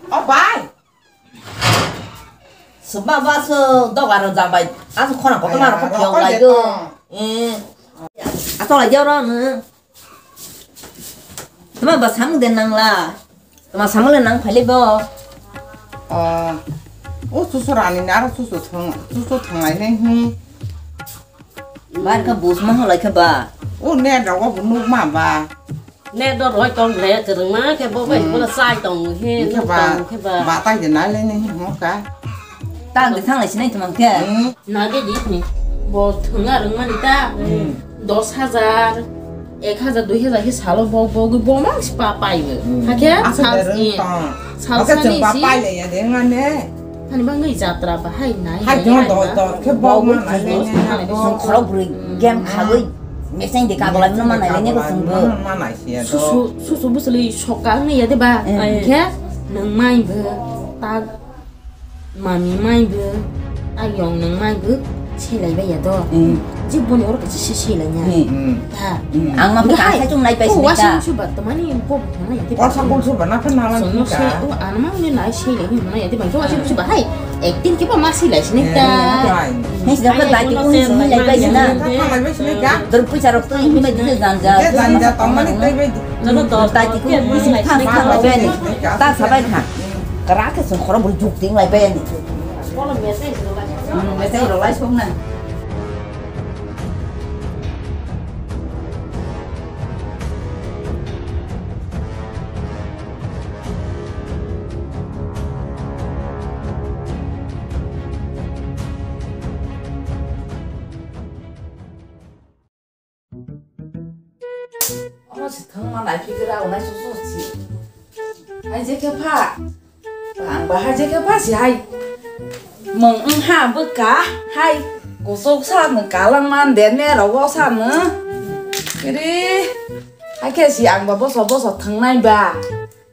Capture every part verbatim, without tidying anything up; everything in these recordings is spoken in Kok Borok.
O bai. Seba ba so doga ro jabai. Asu khona kotor ma ro ko kiyok lai do. Eh. Ato lai jao ro no. Tama ba samung de nang la. Tama samung le nang phai le bo. Ah. O susu rani na ro susu thang, susu thang lai ne hi. Bar ka bus ma ho lai ka ba. O ne ro ko nuk ma ba. Ne do roi tong le kwrwngma khe bo bai bola chai tong he, nuk tong khe ba. Ba tang de nai le ni mo ka. Tang de thang lai sinai tong khe. Na de di ni. Bo thwnga rwngmani ta. Dos hajar, ek hajar, dui hajar khe salo bo bo bo mang si pa pai bo. Ha khe sal si. Sal sani si. Pai le ya de ngane. Hani bangwi jatra bahai nai. Hai nai tong nai dol ba. Dol khe bok ma nai le ne na bo. Khorok bwrwi game khagwi meseng de kagola bino ma nai le ne bo sung bo. Ma nai se ya do. Susu, susu busli sokka wngya de ba. Khe nang mai bo ta mami mai bo ta yong nang mai bo selai ba ya do. Jiboni oro kaisa se selai nya. Ang ma bwkha hai, sai chung nai pai sini washing ka. Machine ba tamani bo hwnna ya de. Washing machine ba na phan na lang song ka. Se o anma ne nai se le hwnna ya de bang washing machine ba hai. Acting ke ba ma se lai sini ka. Hai sida ko dai ko ni sini lai pai sini. Ka ma bai sini ka. Dor puisa rok to ini ma dise jan ja. Jan ja tamani tai bai. Jono dos dai ko ni sini ka ka bai ni. Ta sabai kha. Kara ke song khoro bul juk ding lai pai ni. Message rok lai song na. Omo se thwngma naiphikra onai susu si. Hai je khe pha. Ang ba hai je khe pha si hai. Mung wng ha bwkha hai. Kuchuk sa nwng kalang man de ne rogo sa nwng. Kiri. Hai khe si ang ba boso boso thwngnai ba.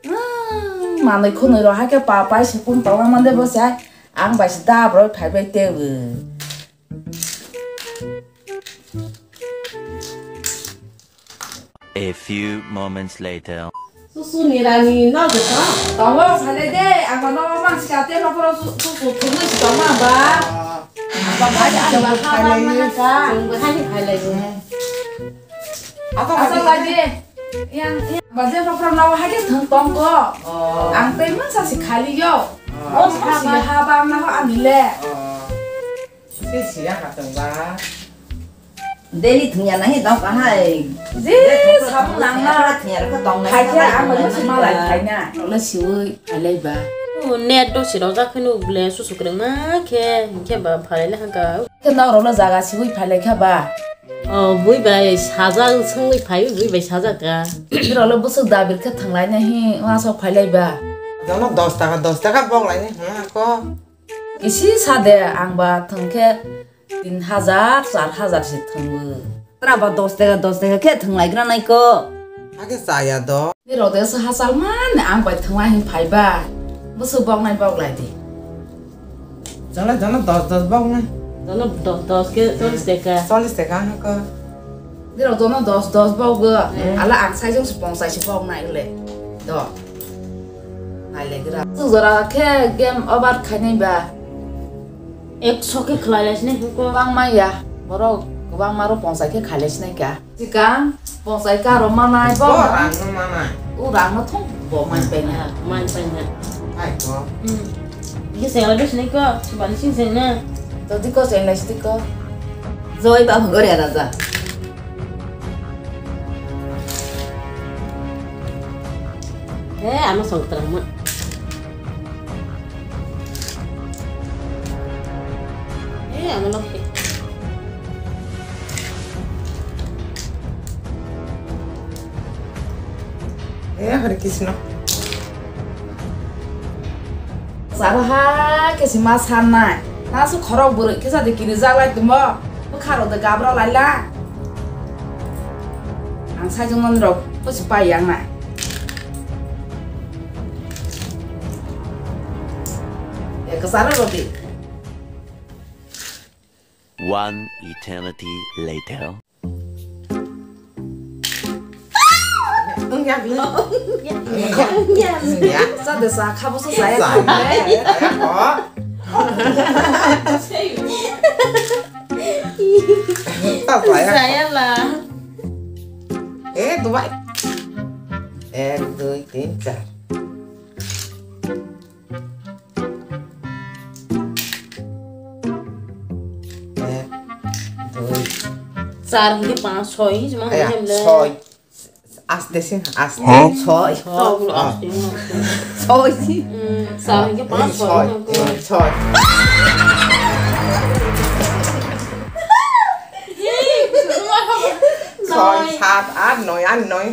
Hmm, manwi khwnwi rok hai khe pa pai se pun tongma man de bo si hai. Ang bai si da broi phai bai te bo. A few moments later. Susu ni rani no jesa. Tongo, phailai de, ang no mang sika te no poro su, su, su, thumui si tongma ba. Ba ba ya ba ha ba ma ka. Ang ba hai phailai. Apa apa lagi? Yang, yang ba je no poro no ha ke thang tongo. Ang te mang sa si khali yo. Oh, ha ba ha ba ma ho ani le. Se siya ka tong ba. Daily thungya nahi dong kahai. Je, samung nang na. Thungya rok tong nai. Khai khe ang bai musi malai khai na. Rok le siwi phailai ba. O net do si rojak kheno ble susu kwrwngma khe, hinkhe ba phailai le hangka. Khe nok rok le jaga siwi phailai kha ba. O bui bai sajak songwi phai, bui bai sajak ka. Rok le bwswk dabil khe thanglai nahi, uansuk phailai ba. Jono dos taka, dos taka bok lai ni hwnna ko. Kisi sa de, ang ba thwng khe tin hajar, char hajar se thwngo. Tra ba dos taka, dos taka khe thwnglai gra nai ko. Age chaya do. Ni rode se hachal man, ang bai thwngma hin phai ba. Bwswk bok nai bok lai di. Jala, jala dos, dos bok nai. Jala dos, dos khe chollish taka. Chollish taka ha ko. Ni rok jono dos, dos bok go. Ala ang sai jong se pongchai se bok nai le. Do. Nailegra. Swk jora khe game over khainai ba. Ekso khe khlai lai sinai ko. Bang maya. Borok kwbangma rok pongchai khe khailai sinai ka. Sikang pongchai ka rok manai bo. Bo rang no manai. U rang no thung bo man pai na. Man pai na. Ai ko. Hmm. Ye se ala sinai ko. Subani sing sing na. To diko se lai diko. Joy ba gore raja. Eh, ano songtrang ma. Eh, ano lok. Eh, Hare Krishna. Saraha khe se ma sanai. Nasu khorok bwrwi khe sadi kini jaklai tongmo. Bwkha rok de gabra laila. Ang sai jongmani rok posi pai yang nai. E kwcharo rodi. One eternity later. Wngya glwng. Wngya. Wngya. Sa de sa, khabo sa saya. Saya, saya kok. Ta saya. Saya lah. Eh, dua. Ek, dui, tin, char. Ek, dui. Char hingke panch, soi, hingke ma hingke le. Soi. Aste se, aste. Huh? Soi. Soi, aste, aste. Soi. Mm, char hingke panch, soi, soi, hingke. Mm, soi. Soi, sat, at, noi, at, noi.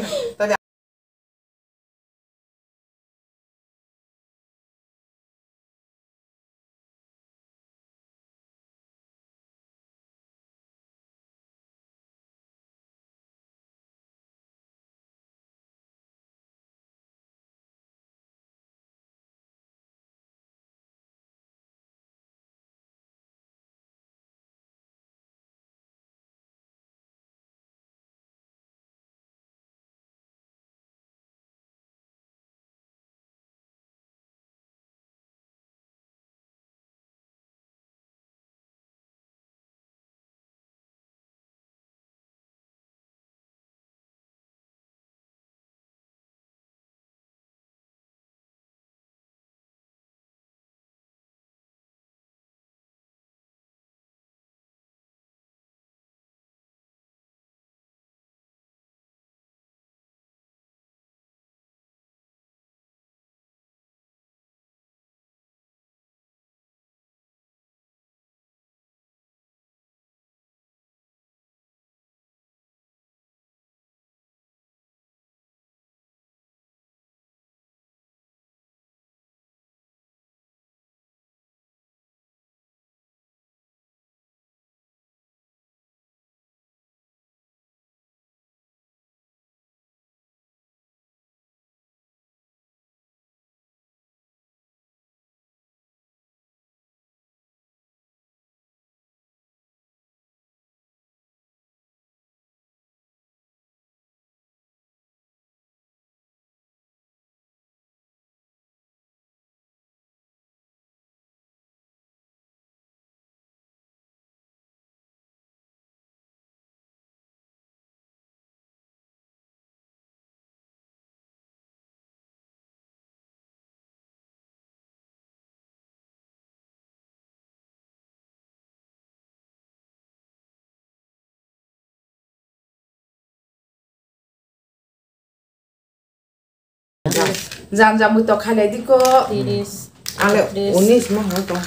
Jam jam mui tok khailai diko. Tiris. Ale unis ma hoi tong.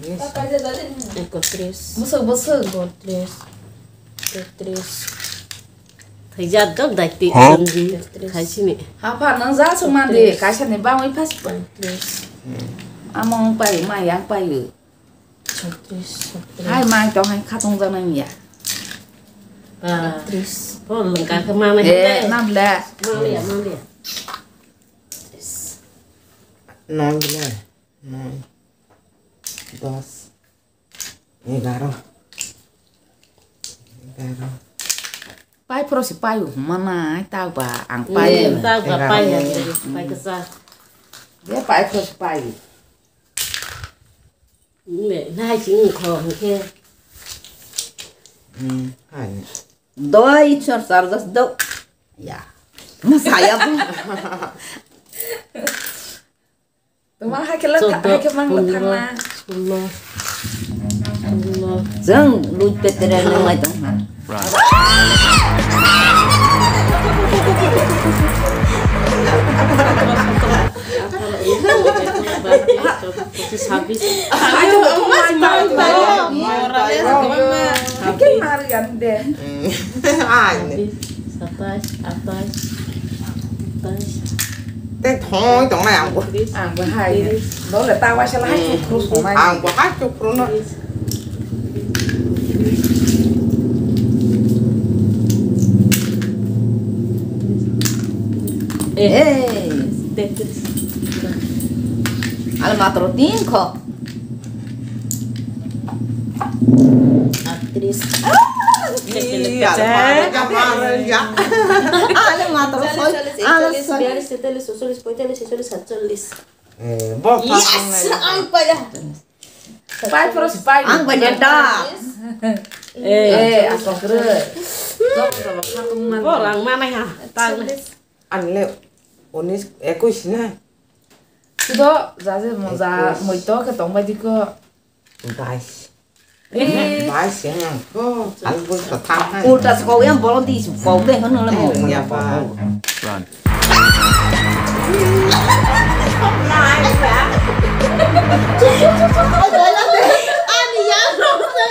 Unis. Ekotris. Bwswk bwswk. Botris. Tetris. Thaijak dok dai ti. Huh? Songwi. Tetris. Thaisini. Hapha nang ja sung mandi. Tetris. Kaisa ni bangwi phas. Paitris. Among payu, mayang payu. Chotris, chotris. Hai, mai tong hai khatong janai ya. Ah. Chotris. Oh, lengkar ke mana? Eh, nam le. Mana ya, mana ya? Noi le. Noi. Dos. Egaro. Egaro. Pai phoro se payu hwnma nai, tak ba ang payu. Eh, tak ba payu. Pai kasa. Dia pai phoro se payu. Ne, nai sing kho hingke. Hmm, hai. Doi chor char jas do. Ya. Masaya bu. Tuma hai kela hai ke mang thang na. Sulo. Sulo. Jeng lui petere nang mai tong ha. Satais, atais, atais. Tei thoi tongnai ang bo. Ang bo hai. Dole ta waisa la hai chukru songnai. Ang bo hai chukru no. Eh. Al matro tin kho. Aktris. Iya, ada marah, ya. Ada matro soi, ada soi. Bialis, tetalis, sosolis, poitalis, sesolis, satsolis. Eh, bo. Yes, ang pala. Pai pro si pai. Ang pala da. Eh, asal kere. Bo rang mana ya? Tang. Anle unis, ekuis na. Sudo jaje moja moito ke tong bai diko. Bais. Eh. Bais yang ko. Al boi ka tham hai. Ulta se ko yang bolon di su ko be hono le mo. Ya ba. Run. Ani ya,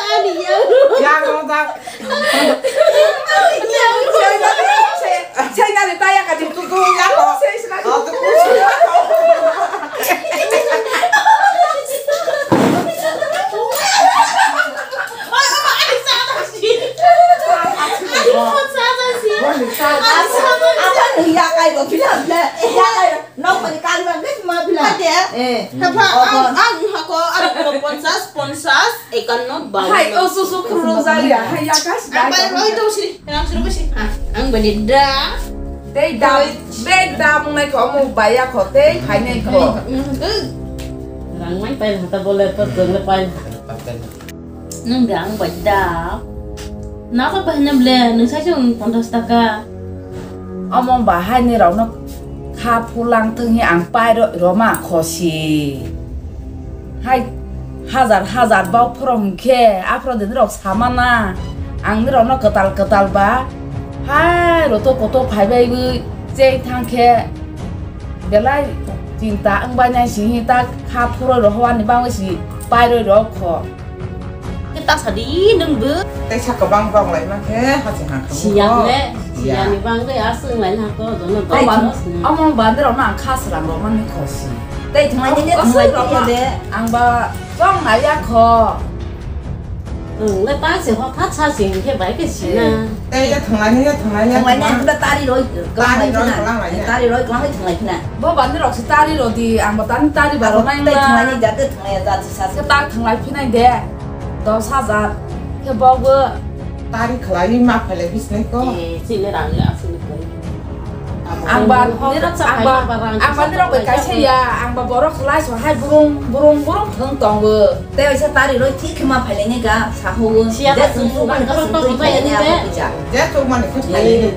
ani ya. Ya, no, da. China de taya ka tu tu ya ko. Apa ya kai bo bilang le. Ya kai. Nokmani kalma bes ma pila. Hade. Eh. Hapa, ang, ang hako, ang ko ponchas, ponchas, ekanno, bawanno. Hai, o su su khurung jali ya. Hai, ya kas. Ang bai roi to sri, rang sri besi. Ah, ang bani da. Tei da, bek da mung nai ko, mung baya ko, tei hai nai ko. Rang mai pai hata bole, to jeng le pai. Nwng de ang bai da. Nokha bahai na ble, nwng sai se wng ponchas taka. Omo bahai ni rok no kha phulang thwng hi ang pai ro, roma khosi. Hai hajar hajar bau phuro hwnkhe aphro de norok samana. Ang norok no kwtal kwtal ba. Hai roto koto phai bai wi cheng thang khe. Belai chinta wng bai nai si hi ta kha phuro ro hwani bangwi si pai roi rok kho. Khe ta sadi nwng bo. Tei sa kwbang bok lai ma khe haching ha khe. Siya le, siya ni bangwi aswng lai na ko jono bai. Omo, omo bande rok no ang kha srang rok mani khosi. Tei thwng lai ni thwng lai de. Ang ba chong nai ya kho. Ang le ta se ho kha sa se khe bai khe si na. Tei ya thwng lai ni ya thwng lai ya. Thwng lai ni ba tari roi. Tari roi kwlang lai ya. Tari roi kwlang lai thwng lai khe na. Bo bande rok se tari rodi ang ba tani tari ba rok nai. Tei thwng lai ni ja tei thwng lai ya ja si sa. Khe tar thwng lai phinai de. Dos hajar khe bo bo. Tari khlai ma phailai bisnai ko. Eh, chini rang ya aswk ni khlai. Ang ba nirok ang ba ang ba nirok bai kaisa ya ang ba borok khlai so hai burung burung burung thwng tongo. Tei waisa tari roi thik khe ma phailai ni ga saho. Siya je ka sung sung sung man ka sung sung sung sung sung sung sung. Je tok mani khe phailai ni.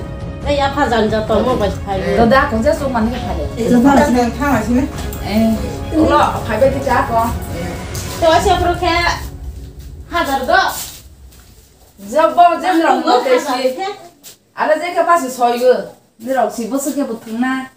Tei ya pha jan ja tong mo bai phai. Doda ko je sung mani khe phailai. Thang sini. Eh, ulo phai bai khe ja ko. Tei waisa pro khe hajar do. Jabo, je nirok no tei si. Ala je khe pasi soigo. Nirok si bwswk khe bo thwngna.